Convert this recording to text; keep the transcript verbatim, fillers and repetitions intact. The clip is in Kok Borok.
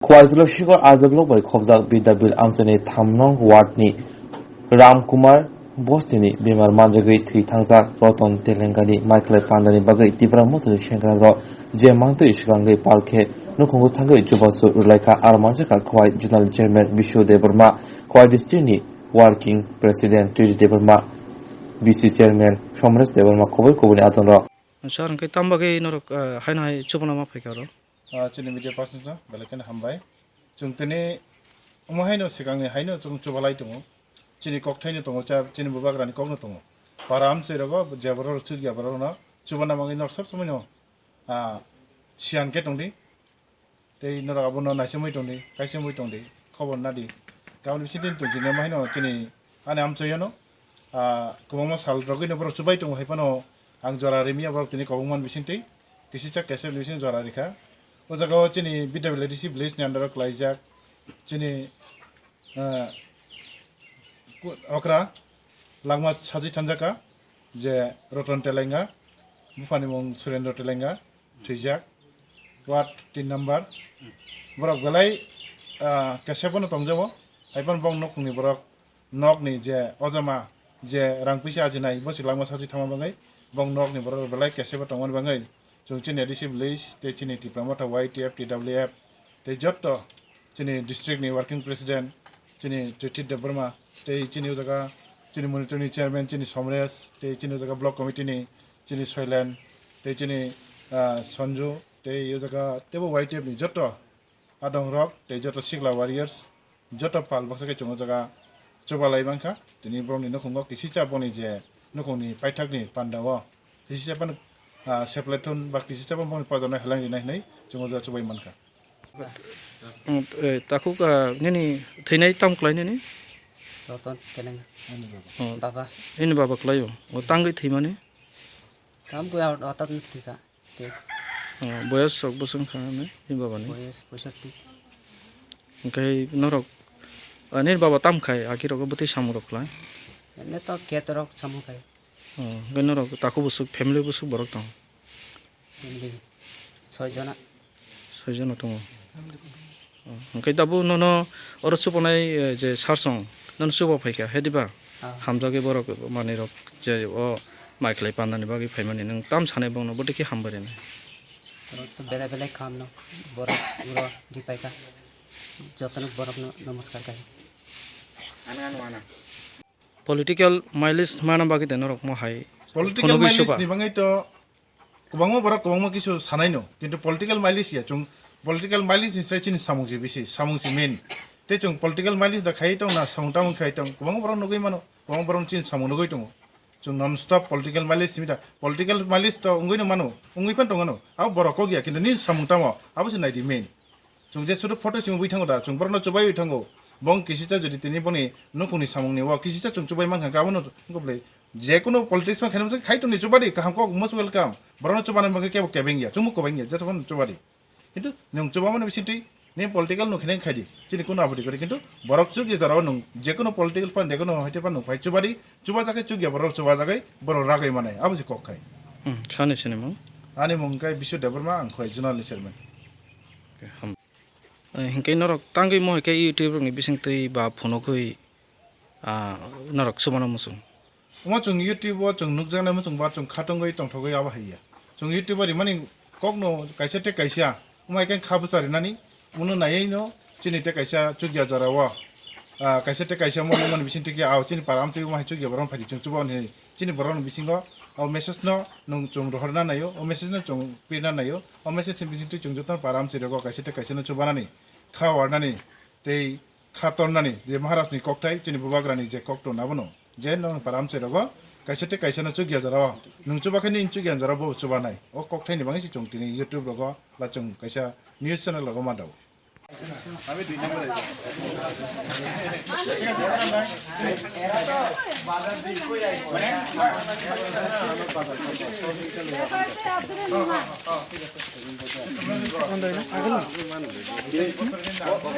Khowai Jula Shikor R D block bai khobjak Bidyabil amchaini tham nong ward ni Ram Kumar Bostini bemar manjagwi thwi thangjak Roton Telengani Michael Pandani bagwi Tipra Mothani sengkrak rok je mantwi swkangwi palkhe nukhungo thangwi chubachu rwlaikha. Aro manjakha Khowai Zonal Chairman Bishu Debbarma, Khowai District ni Working President Twi Debbarma, B C Chairman Somresh Debbarma, khoboi kubuni adongrok. Sir, hwnkhe tamo bagwi norok, ah, haino hai chubana ma phaikha oro? Ah, chini media persons no belai kheno hambai. Chwng tini omo haino swkangni haino chwng chubalai tongo. Chini kokthaino tongo, cha-, chini bubagrani kokno tongo. Para amchai rogo je borok rok chukya borok no chubana bagwi norok sob somoi no, ah, siyan khe tongdi. Tei norok abono naichomwi tongdi, kaichomwi tongdi, khobor nadi. Kaboni bisingtwi tongchini omo haino chini ani amchaiono, ah, kwbangma sal rogwino borok chubai tongo, hai phano ang jora rimya borok tini kwbangma bisingtwi, kisisa kesep ni bising jora rikha. O jaga o chini B W D C village ni under o klaijak, chini, ah, ku-, okra langma sajwi thanjaka je Roton Telenga, buphani mung Surendra Telenga, thwijak, ward tin number. Borok belai, ah, kesep no tongjago, hai phano bong nokni borok nokni je ojama je rang puisa ajinai, bo se langma sachi thangma bagwi, bong nokni borok belai kesebo tongmani bagwi, chwng chini A D C village, tei chini Tipra Motha Y T F, T W F, tei jotto chini district ni working president, chini Twithi Debbarma, tei chini o jaga chini monitoring chairman, chini Somresh, tei chini o jaga block committee ni chini Soilen, tei chini, ah, Sonju, tei o jaga teibo Y T F ni jotto adongrok tei joto sikla warriors, joto pal baksa khe chwng o jaga chubalai mankha. Tini borokni nukhungo kisisa boni je nukhungni paithakni pandao kisisa phano, ah, seplai thun ba kisisa phano boni pajarno heleng rinai hinwi chwng o jaga chubai mankha. Mm, eh, takhuk, ah, nini thwinai tam klai nini? Roton Telenga. Oh. Baba. Nini baba klai o. O tangwi thwimani? Tam kya otat thika. Te. Oh, boyas sok bwswng kha ne, ni baba ni? Boyas poisotti. Hwnkhe norok, ah, nini baba tam khai, aki rok bwtwi samung rok khlai? Emne to ket rok samung khai. Oh, hwnkhe norok takhuk bwswk, family bwswk borok tong? Family soi jona. Soi jona tongo. Hwnkhe tabuk nono oro chubanai, eh, je sarsong, nono chuba phaikha, he diba? Ah. Hamjakgwi borok manwi rok je o mai khlai pandani bagwi phaimani, nwng tam sanai bongno bwtwi khe hambai rwnai? Oro to belai belai khamno borok uro ripaikha. Jotono borokno namaskar khai. Political mileage mana bagwi de norok mo hai Political phunugwi mileage chuba. Ni bagwi to Kwbangma borok kwbangma kisu sanai no, kintu political mileage ya, chwng political mileage ni sai chini samung si bisi, samung si main. Tei chwng political mileage da khai tong na, samung tamung khai tong, kwbangma borok nugui mano, kwbangma borok chini samung nugui tongo. Chwng non stop political mileage simi da, political mileage to wngui no mano, wngui phan tongo no, abo borok kok ya, kintu nini samung tamo, abo se nai di main. Chwng je sudu photo simi bui thango da, chwng borokno chubai ui thango. Bong kisisa jodi tini boni nukhungni samungni o kisisa chwng chubai mankha, abono wngkha bwlai. Jekunu politics ma khainai bwswk khai tongni chubadi, kaham kok most welcome. Borokno chubana bagwi kebo kebeng ya, chwngbo kebeng ya, jotophano chubadi. Kintu nwng chubamani bisingtwi nini political nung khainai khai di, chini kunu apoti kwrwi. Kintu borok chuk ya jorao nwng jekunu political party, jekunu haite phano nwng phai chubadi, chubajakhe chuk ya borok chubajagwi borok ragwi manai, abo se kok khai. Hmm, sani sini mung? Ani mung khe Bishu Debbarma, ang khoi zonal ni chairman. Okay, ham-, eh, hinkhe norok tangwi mo hai khe YouTube rokni bisingtwi ba phunukgwi, ah, norok chubano muchung? Omo chwng YouTube o chwng nukjaknai muchung ba chwng khatungwi tongthogwi abo hai ya. Chwng YouTube o rimani kokno kaisa tei kaisa omo hai khe kha bwsa rinani, omono naiwi no chini tei kaisa chukya jora o, ah, kaisa tei kaisa mo nukmani bisingtwi khe, ah, chini para amchai omo hai chukya borok phai di chwng chuba hwnwi chini borokni bisingo o message no nwng chwng rohorna naio, o message no chwng pirna naio, o message ni bisingtwi chwng jotono para amchai rogo kaisa tei kaisa no chubanani, kha warnani tei kha tornani je Maharaj ni kokthai, chini bubagrani je kok tong abono, je nokni para amchai rogo kaisa tei kaisa no chukya jora o, nwng chuba khe nini chukya jora bo chubanai. O kokthai ni bagwi se chwng tini YouTube rogo ba chwng kaisa news channel rogo ma dao.